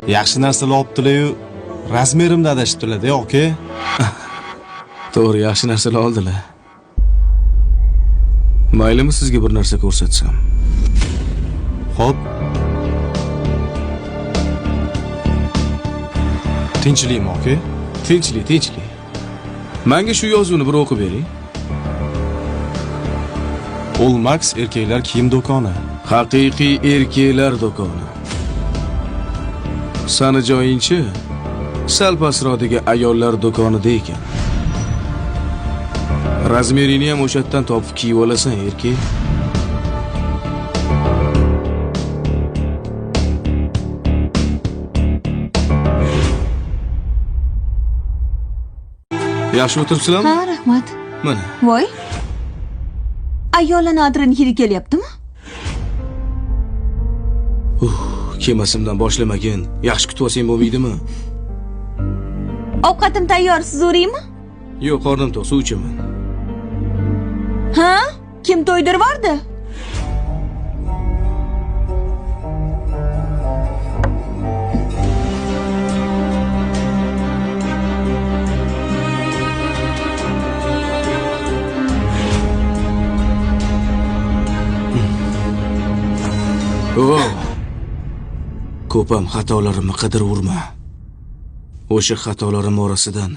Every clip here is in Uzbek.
Yaxshi narsalar olibdilar-yu, razmerimda adashibdilar-da, aka. To'g'ri, yaxshi narsalar oldilar. Maylimi sizga bir narsa ko'rsatsam? Xo'p. Tinchlikmi, aka? Tinchlik, tinchlik. Menga shu yozuvni bir o'qib bering. All Max erkaklar kiyim do'koni. Haqiqiy erkaklar do'koni. Sani joyingchi sal pastroqdagi ayollar do'konida ekan. Razmerini ham o'sha yerdan topib kiyib olasan, erkak. Yaxshi o'tiribsizlarmi? Ha, rahmat. Mana. Voy. Ayollarni adirini hidi kelyaptimi? Kemasimdan boshlamagin. Yaxshi kutib olsang bo'lmaydimi? Ovqatim tayyor, siz o'raymi? Yo'q, qornim to'q, suv ichaman. Ha? Kim to'ydirvordi? O. Ko'pam xatolarimni qidirurma. O'sha xatolarim orasidan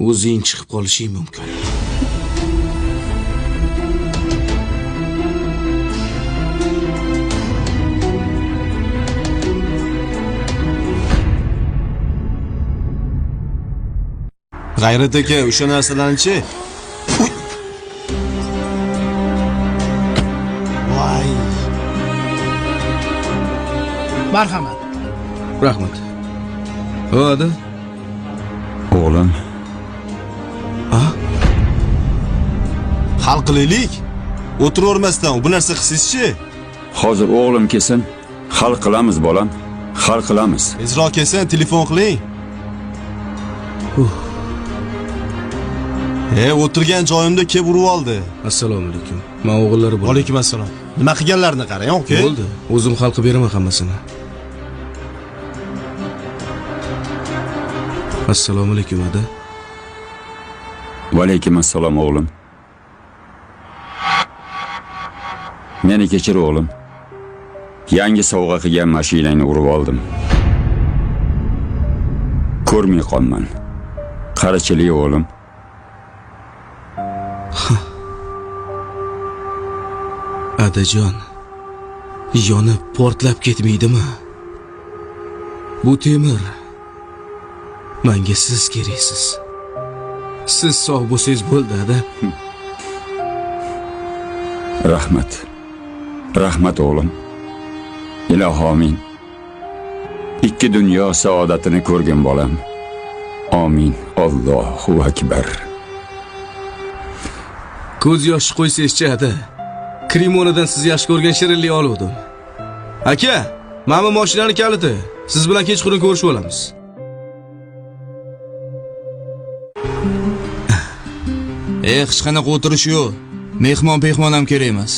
o'zing chiqib qolishing mumkin. G'ayrat aka, o'sha narsalarni-chi? Voy. Marhamat. Rahmat. Hadi. O'g'lim, Hal qilaylik. O'tiravermasdan bu narsa qilsangizchi? Hozir o'g'lim kelsin, hal qilamiz bolam, hal qilamiz. Tezroq kelsin, telefon qiling. O'tirgan joyimda kelib urib oldi. Assalomu alaykum. Men o'g'illari bo'laman. Alaykum assalom. Nima qilganlarini qarang, aka. Bo'ldi. O'zim hal qilib beraman hammasini. Assalomu alaykum, ada. Va alaykum assalom o'g'lim. Meni kechir o'g'lim. Yangi sovg'a qilgan mashinangni urib oldim. Ko'rmay qolman. Qarachilik o'g'lim. Adajon, yonib portlab ketmaydimi? Bu temir. Menga siz keraksiz. Siz sog' bo'lsangiz bo'ldi, ada. Rahmat. Rahmat o'g'lim. Ilohi amin. Ikki dunyo saodatini ko'rgin bolam. Amin. Allohu akbar. Ko'z yoshi qo'ysangizchi, ada. Krimonadan siz yaxshi ko'rgan shirinlik oluvdim. Aka, mana bu mashinani kaliti. Siz bilan kechqurun ko'rishib olamiz. Hech qanaqa o'tirish yo'q. Mehmon pehmon ham kerak emas.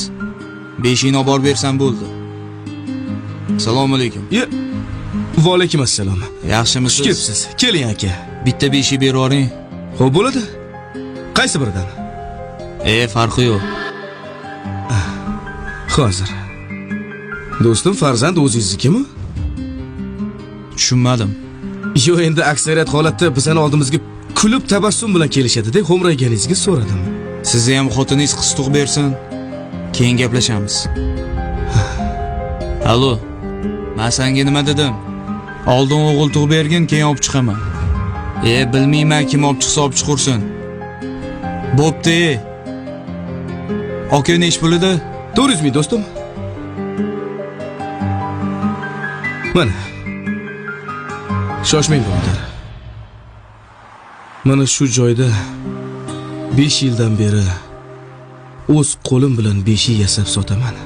Beshikni olib borib bersam bo'ldi. Assalomu alaykum. Ye. Va alaykum assalom. Yaxshimisiz? Xush kelibsiz. Keling aka. Bitta beshik berib yuboring. Xo'p bo'ladi. Qaysi biridan? Farqi yo'q. Hozir. Do'stim, farzand o'zingiznikimi? Tushunmadim. Yo'q, endi aksariyat holatda bizani oldimizga kulib tabassum bilan kelishadi-da, xo'mrayganingizga so'radim. Sizni ham xotiningiz qiz tug'ib bersin. Keyin gaplashamiz. Allo. Men senga nima dedim? Oldin o'g'il tug'ib bergin, keyin olib chiqaman. Bilmayman kim olib chiqsa olib chiqursin. Bo'pti. Aka nech pul edi? 400 ming do'stim. Mana. Shoshmang birodar. Mana shu joyda 5 yildan beri o'z qo'lim bilan beshik yasab sotaman.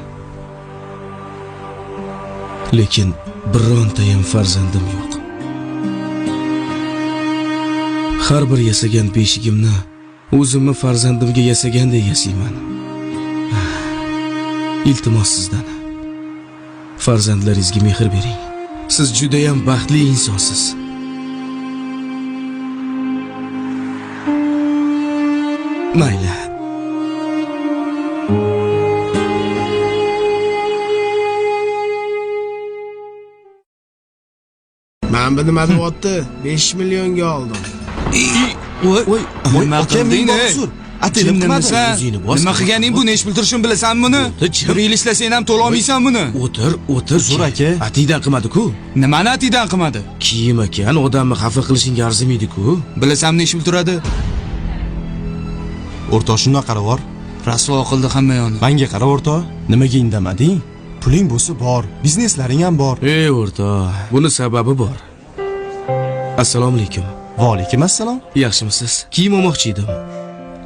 Lekin bironta ham farzandim yo'q. Har bir yasagan beshigimni o'zimni farzandimga yasagandek yasayman. Iltimos sizdan. Farzandlaringizga mehr bering. Siz judayam baxtli insonsiz. Mayli. Man bu nima deyapti? 5 millionga oldim. Voy, Voy, Nima aka, qilding, men ey? bor uzr. Atelim qilmadim. Jinnimisan? Yuzingni bos. Nima qilganing bu? Nechi pul turishini bilasanmi buni? O'tir, Bir yil ishlasang ham to'lolmaysan buni. O'tir, o'tir. Uzr aka. Atiydan qilmadi-ku. Nimani atidan qilmadi? Kiyim ekan, odamni xafa qilishingga arzimaydi-ku. Bilasanmi nechi pul turadi? O'rtoq shundoq qarab bor. Rasvo qildi hamma yoni. Manga qara o'rtoq, nimaga indamading? Puling bo'lsa bor, bizneslaring ham bor. Ey o'rtoq, buni sababi bor. Assalomu alaykum. Va alaykum assalom. Yaxshimisiz? Kiyim olmoqchi edim.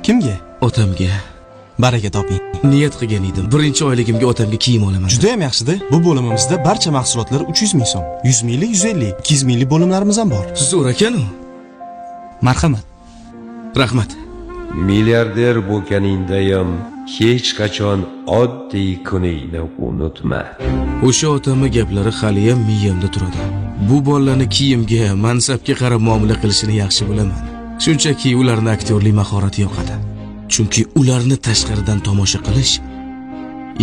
Kimga? Otamga. Baraka toping. Niyat qilgan edim. Birinchi oyligimga otamga kiyim olaman. Juda ham yaxshida. Bu bo'limimizda barcha mahsulotlar 300 ming so'm. 100 minglik, 150, 200 minglik bo'limlarimiz ham bor. Zo'r ekan u. Marhamat. Rahmat. Milliarder bo'lganingdayam hech qachon oddiy kuningni unutma. O'sha otamni gaplari haliyam miyamda turadi. Bu bolalarni kiyimga, mansabga qarab muomala qilishini yaxshi bilaman. Shunchaki ularni aktyorlik mahorati yoqadi. Chunki ularni tashqaridan tomosha qilish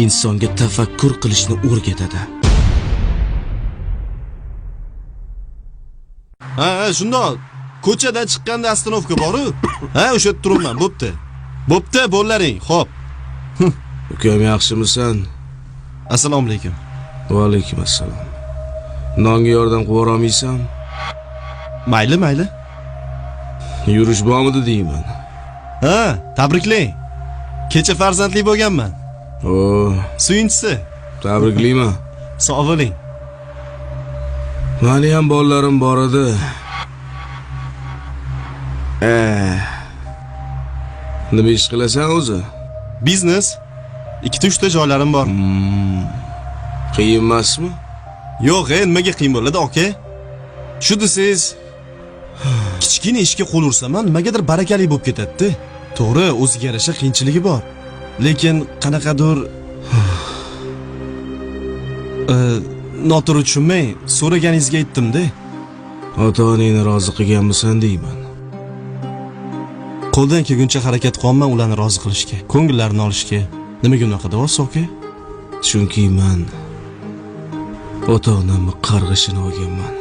insonga tafakkur qilishni o'rgatadi. Ha, ha, shundoq. Ko'chadan chiqqanda ostanovka bor-u. Ha, o'sha yerda turibman. Bo'pti. Bo'pti, bo'llaring. Xo'p. Ukam yaxshimisan? Assalomu alaykum. Va alaykum assalom. Nonga yordam qilib yuborolmaysan? Mayli, mayli. Yurish bormidi deyman. Ha, tabriklang. Kecha farzandli bo'lganman. O, Suyunchisi. tabriklayman. Sog' bo'ling. Mani ham bolalarim bor edi. Eh. Nima ish qilasan o'zi? Biznes. Ikkita uchta joylarim bor. Qiyin emasmi? Yo'q, nimaga qiyin bo'ladi, aka? Shu desangiz, kichkina ishga qo'l ursaman, nimagadir barakali bo'lib ketadi-da. To'g'ri, o'ziga yarasha qiyinchiligi bor. Lekin qanaqadir noto'g'ri tushunmang, so'raganingizga aytdim-da. Ota-onangni rozi qilganmisan deyman. Qo'ldan kelguncha harakat qilyapman ularni rozi qilishga, ko'ngillarini olishga. Nimaga unaqa deyapsiz, aka? Chunki man ota-onamni qarg'ishini olganman.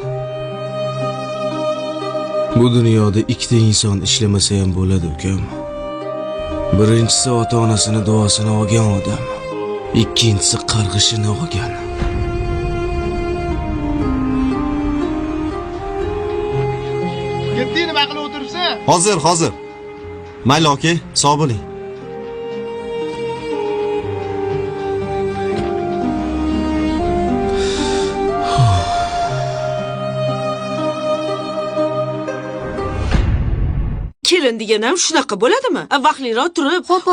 Bu dunyoda ikkita inson ishlamasa ham bo'ladi, ukam. Birinchisi ota-onasini duosini olgan odam, ikkinchisi qarg'ishini olgan. Ketding nima qilib o'tiribsan? Hozir, hozir. Mayli, aka, sog' bo'ling. Kelin degan ham shunaqa bo'ladimi? Vaqtliroq turib, Xo'p,